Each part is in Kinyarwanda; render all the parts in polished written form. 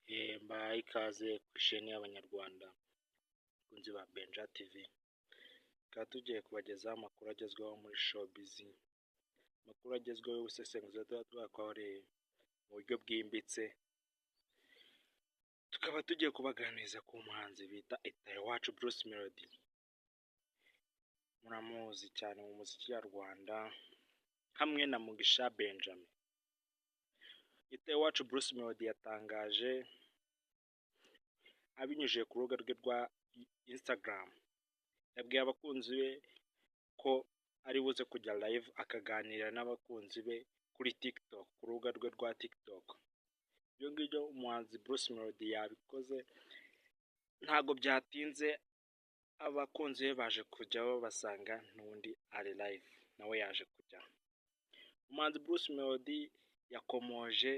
Mbahaye ikaze ku isheni y'Abanyarwanda, bakunzi ba Benja TV, tukaba tugiye kubagezaho amakuru agezweho muri showbiz, amakuru agezweho y'ubusesenguzi tuba twakoreye mu buryo bwimbitse, tukaba tugiye kubaganiriza ku muhanzi bita Itahiwacu Bruce Melody, muramuzi cyane mu muziki nyarwanda hamwe na Mugisha Benjamin. Itahiwacu Bruce Melody yatangaje abinyujije ku rubuga rwe rwa Instagram, yabwiye abakunzi be ko ari buze kujya live akaganira n'abakunzi be kuri TikTok, ku rubuga rwe rwa TikTok. Ibyo ngibyo umuhanzi Bruce Melody yabikoze, ntabwo byatinze abakunzi be baje kujyaho basanga n'undi ari live, nawe yaje kujya. Umuhanzi Bruce Melody yakomoje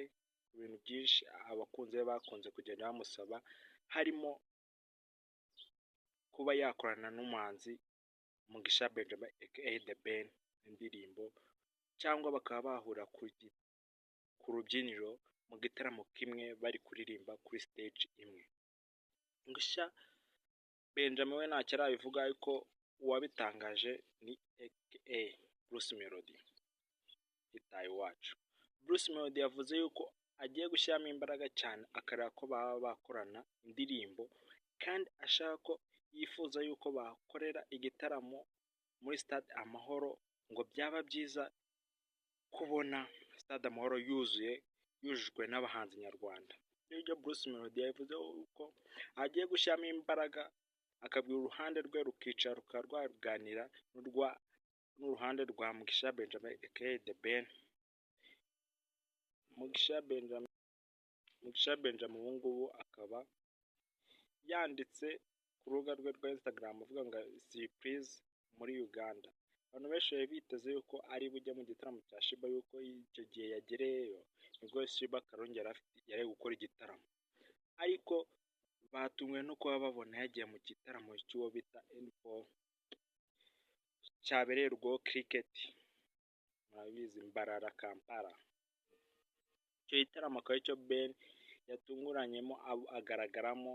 ku bintu byinshi abakunzi be bakunze kugenda bamusaba, harimo kuba yakorana n'umuhanzi Mugisha Benjamin aka The Ben indirimbo, cyangwa bakaba bahura ku rubyiniro mu gitaramo kimwe bari kuririmba kuri stage imwe. Mugisha Benjamin we ntacyo arabivuga, ariko uwabitangaje ni aka Bruce Melody Itahiwacu. Bruce Melody yavuze yuko agiye gushyiramo imbaraga cyane akareba ko baba bakorana indirimbo, kandi ashaka ko yifuza yuko bakorera igitaramo muri Stade Amahoro, ngo byaba byiza kubona Stade Amahoro yuzuye, yujujwe n'abahanzi nyarwanda. Ibyo Bruce Melody yavuze ko agiye gushyiramo imbaraga, akabwira uruhande rwe rukicara rukaba rwaganira n'uruhande rwa Mugisha Benjamin aka The Ben. Mugisha Benjamin ubu ngubu akaba yanditse ku rubuga rwe rwa Instagram avuga ngo "Surprise muri Uganda". Abantu benshi bari biteze yuko ari bujye mu gitaramo cya Sheebah, yuko icyo gihe yagereyeyo nibwo Sheebah Karungi yari gukora igitaramo, ariko batunguwe no kuba babona yagiye mu gitaramo cy'uwo bita N4 cyabereye Lugogo Cricket, murabizi, Mbarara, Kampala. Icyo gitaramo akaba aricyo Ben yatunguranyemo agaragaramo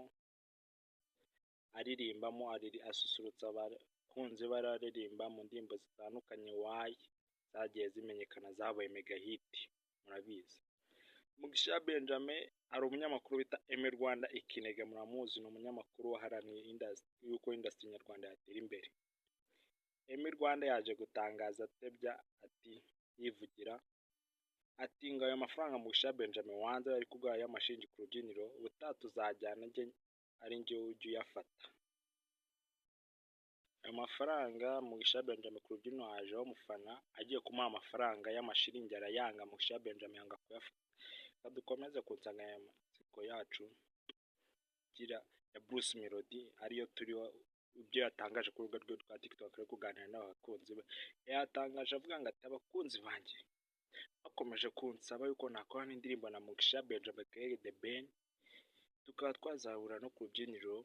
aririmbamo, asusurutsa abakunzi be, aririmba mu ndirimbo zitandukanye wayi zagiye zimenyekana, zabaye mega hit, murabizi. Mugisha Benjamin, hari umunyamakuru bita Emmy Rwanda Ikinege, muramuzi, ni umunyamakuru waharaniye yuko industry nyarwanda yatera imbere. Emmy Rwanda yaje gutangaza atebya ati, yivugira ati ngo ayo mafaranga Mugisha Benjamin wanze bari kuguha y'amashingi ku rubyiniro, ubutaha tuzajyana njye ari njye ujya uyafata. Ayo mafaranga Mugisha Benjamin, ku rubyiniro hajeho umufana agiye kumuha amafaranga y'amashiringi, arayanga, Mugisha Benjamin yanga kuyafata. Reka dukomeze ku nsanganyamatsiko yacu igira ya Bruce Melody, ariyo turiho, ibyo yatangaje ku rubuga rwe rwa TikTok ari kuganira n'abakunzi be. Yatangaje avuga ngo ati abakunzi banjye bakomeje kunsaba yuko nakorana indirimbo na Mugisha Benjamin aka The Ben, tukaba twazahura no ku rubyiniro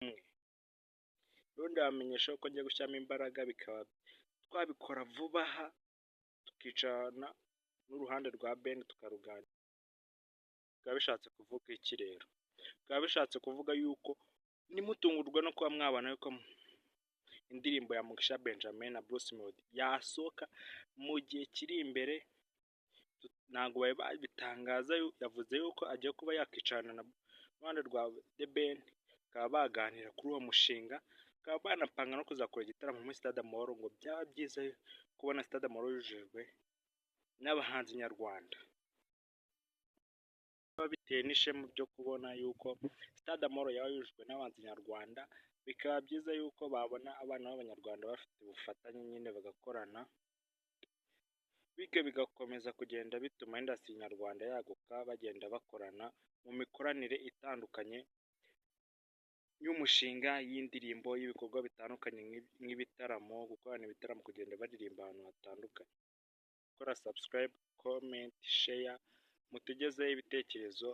rumwe. Rero ndabamenyesha ko ngiye gushyiramo imbaraga, bikaba twabikora vuba aha, tukicarana n'uruhande rwa Ben tukaruganira. Bikaba bishatse kuvuga iki rero? Bikaba bishatse kuvuga yuko ntimutungurwe no kuba mwabona yuko indirimbo ya Mugisha Benjamin na Bruce Melody yasohoka mu gihe kiri imbere. Ntabwo bari babitangaza, yavuze yuko agiye kuba yakicarana na ruhande rwa The Ben, bakaba baganira kuri uwo mushinga, bakaba banapanga no kuzakora igitaramo muri Stade Amahoro, ngo byaba byiza kubona Stade Amahoro yujujwe n'abahanzi nyarwanda. Biba biteye n'ishema byo kubona yuko Stade Amahoro yaba yujujwe n'abahanzi nyarwanda, bikaba byiza yuko babona abana b'Abanyarwanda bafite ubufatanye nyine bagakorana, bityo bigakomeza kugenda bituma industry nyarwanda yaguka, bagenda bakorana mu mikoranire itandukanye y'umushinga, y'indirimbo, y'ibikorwa bitandukanye nk'ibitaramo, gukorana ibitaramo, kugenda baririmba ahantu hatandukanye. Gukora subscribe, comment, share, mutugezeho ibitekerezo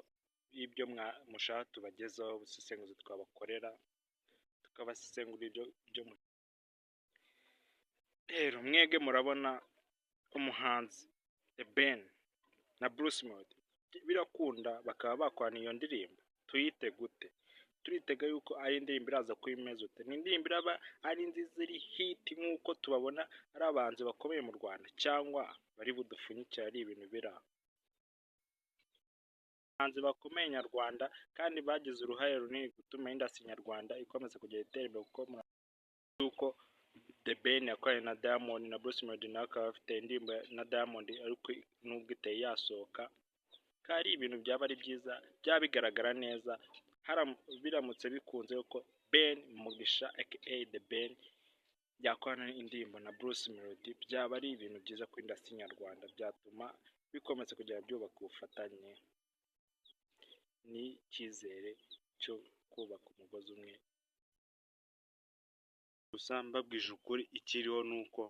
y'ibyo mushaka tubagezaho, ubusesenguzi twabakorera, tukabasesengurira ibyo. Rero mwebwe murabona umuhanzi The Ben na Bruce Melody Birakunda bakaba bakorana iyo ndirimbo? Tuyite gute? Turitega yuko ari indirimbo iraza kuba imeze ute? Ni indirimbo iraba ari nziza, iri hit nk'uko tubabona ari abahanzi bakomeye mu Rwanda, cyangwa bari budupfunyikire ari ibintu biri aho? Abahanzi bakomeye nyarwanda kandi bagize uruhare runini gutuma industry nyarwanda ikomeza kugenda itera imbere, kuko yuko The Ben yakoranye na Diamond, na Bruce Melody nawe akaba afite indirimbo na Diamond, ariko nubwo itari yasohoka, ko ari ibintu byaba ari byiza, byaba bigaragara neza biramutse bikunze ko Ben Mugisha aka The Ben yakorana indirimbo na Bruce Melody. Byaba ari ibintu byiza kuri industry nyarwanda, byatuma bikomeza kugenda byubaka ubufatanye n'icyizere cyo kubaka umugozi umwe. Gusa mbabwije ukuri, ikiriho ni uko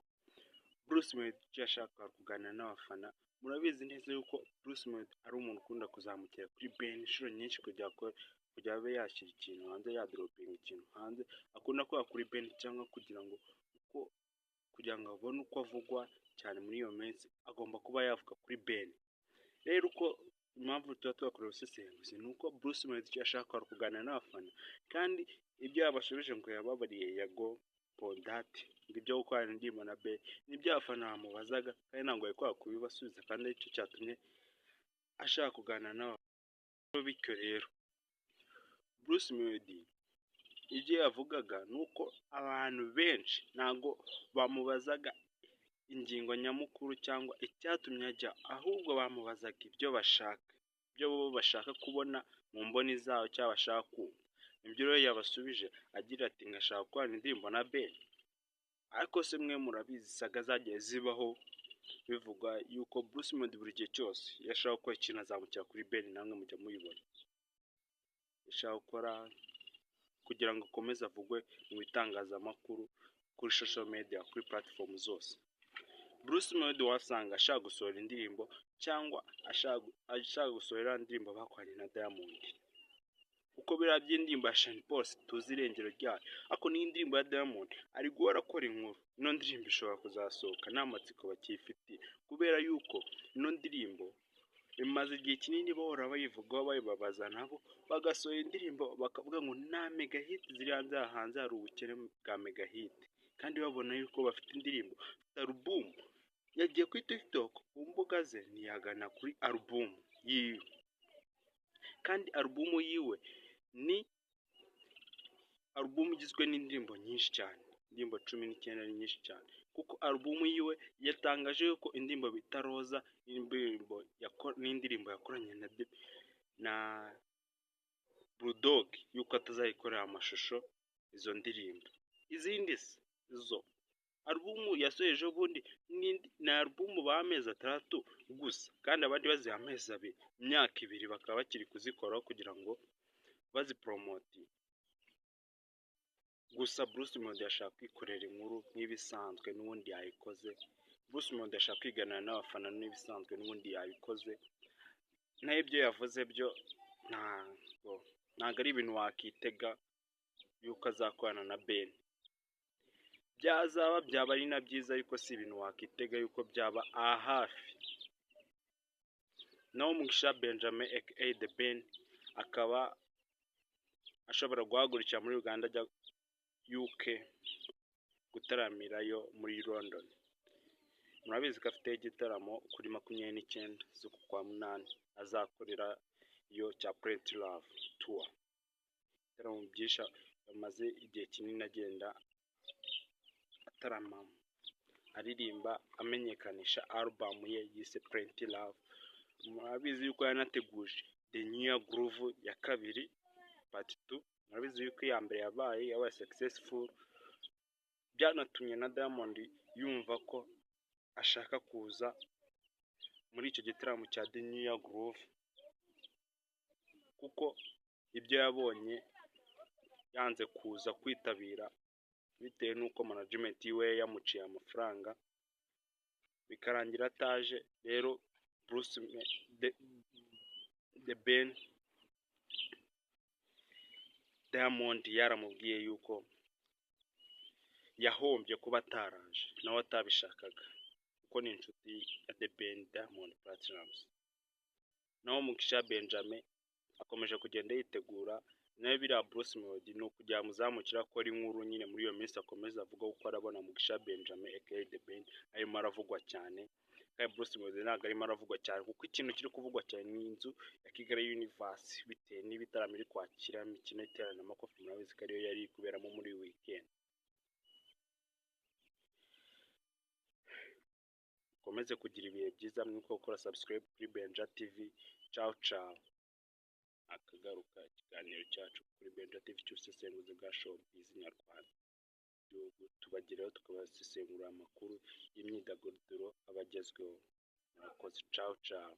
Bruce Melody icyo yashakaga kuganira n'abafana. Murabizi neza yuko Bruce Melody ari umuntu ukunda kuzamukira kuri Ben inshuro nyinshi kugira abe yashyira ikintu hanze, yadroppinga ikintu hanze, akunda kuba kuri Ben, cyangwa kugira ngo abone uko avugwa cyane muri iyo minsi, agomba kuba yavuga kuri Ben. Rero uko impamvu tuba tubakorera ubusesenguzi ni uko Bruce Melody icyo yashaka kuganira n'abafana, kandi ibyo yabashubije ngo yababariye Yago Pon Dat, ngo ibyo gukorana indirimbo na Ben nibyo abafana bamubazaga, kandi ntabwo yari kwanga kubibasubiza, kandi aricyo cyatumye ashaka kuganira n'abafana. Bityo rero Bruce Melody ibyo yavugaga ni uko abantu benshi ntabwo bamubazaga ingingo nyamukuru cyangwa icyatumye ajya, ahubwo bamubazaga ibyo bashaka, ibyo bo bashaka kubona mu mboni zabo cyangwa bashaka kumva. Nibyo rero yabasubije agira ati: "Ngashaka gukorana indirimbo na Ben." Ariko se mwe murabizi saga zagiye zibaho bivugwa yuko Bruce Melody buri gihe cyose iyo ashaka gukora ikintu azamukira kuri Ben, namwe mujya mubibona. Ashaka gukora kugira ngo akomeze avugwe mu bitangazamakuru, kuri social media, kuri platform zose. Bruce Melody wasanga ashaka gusohora indirimbo cyangwa ashaka gusohora iriya ndirimbo bakoranye na Diamond, kuko biriya by'indirimbo ya Sean Paul tuzi irengero ryayo, ariko n'iyi ndirimbo ya Diamond ari guhora akora inkuru. Ino ndirimbo ishobora kuzasohoka nta matsiko bakiyifitiye, kubera yuko ino ndirimbo imaze igihe kinini bahora bayivugaho, bayibabaza, nabo bagasohora indirimbo bakavuga ngo nta mega hit ziri hanze aha, hanze hari ubukene bwa mega hit, kandi babona yuko bafite indirimbo, bafite album. Yagiye kuri TikTok ku mbuga ze ntiyagana kuri album yiwe, kandi album yiwe ni album igizwe n'indirimbo nyinshi cyane, indirimbo 19 ni nyinshi cyane, kuko album yiwe yatangaje yuko indirimbo bita Roza n'indirimbo yakoranye na Bulldog yuko atazayikorera amashusho izo ndirimbo. Izindi se zo album yasohoye ejo bundi ni album b'amezi 6 gusa, kandi abandi baziha amezi 2, imyaka 2 bakaba bakiri kuzikoraho kugira ngo bazipromotinge. Gusa Bruce Melody ashaka kwikorera inkuru nk'ibisanzwe, n'ubundi yayikoze. Bruce Melody ashaka kwiganira n'abafana n'ibisanzwe, n'ubundi yabikoze. Naho ibyo yavuze byo ntabwo ari ibintu wakitega yuko azakorana na Ben. Byazaba byaba ari na byiza, ariko si ibintu wakitega yuko byaba aha hafi. Naho Mugisha Benjamin aka The Ben akaba ashobora guhagurukira muri Uganda ajya UK gutaramirayo muri London. Murabizi ko afite igitaramo kuri 29 z'uku kwa munani azakorera yo cya Plenty Love Tour. Ibitaramo byinshi bamaze igihe kinini agenda atarama, aririmba, amenyekanisha album ye yise Plenty Love. Murabizi yuko yanateguje The New Year Groove ya kabiri, part 2. Murabizi yuko iya mbere yabaye successful, byanatumye na Diamond yumva ko ashaka kuza muri icyo gitaramo cya The New Year Groove, kuko ibyo yabonye yanze kuza kwitabira bitewe n'uko management yiwe yamuciye amafaranga bikarangira ataje. Rero Bruce The Ben, Diamond yaramubwiye yuko yahombye kuba ataraje nawe atabishakaga, kuko ni inshuti ya The Ben, Diamond Platnumz. Naho Mugisha Benjamin akomeje kugenda yitegura nawe. Biriya Bruce Melody ni ukugira muzamukira akora inkuru nyine muri iyo minsi, akomeza avuga kuko arabona Mugisha Benjamin aka The Ben arimo aravugwa cyane, kandi Bruce Melody ntabwo arimo aravugwa cyane, kuko ikintu kiri kuvugwa cyane ni inzu ya Kigali Universe, bitewe n'ibitaramo iri kwakira, imikino y'iteramakofe, murabizi ko ariyo yari iri kuberamo muri weekend. Mukomeze kugira ibihe byiza, mwibuke gukora subscribe kuri Benja TV. Ciao ciao. Akagaruka ikiganiro cyacu kuri Benja TV cy'ubusesenguzi bwa showbiz nyarwanda. Igihugu tubageraho tukabasesengurira amakuru y'imyidagaduro aba agezweho. Murakoze, ciao ciao.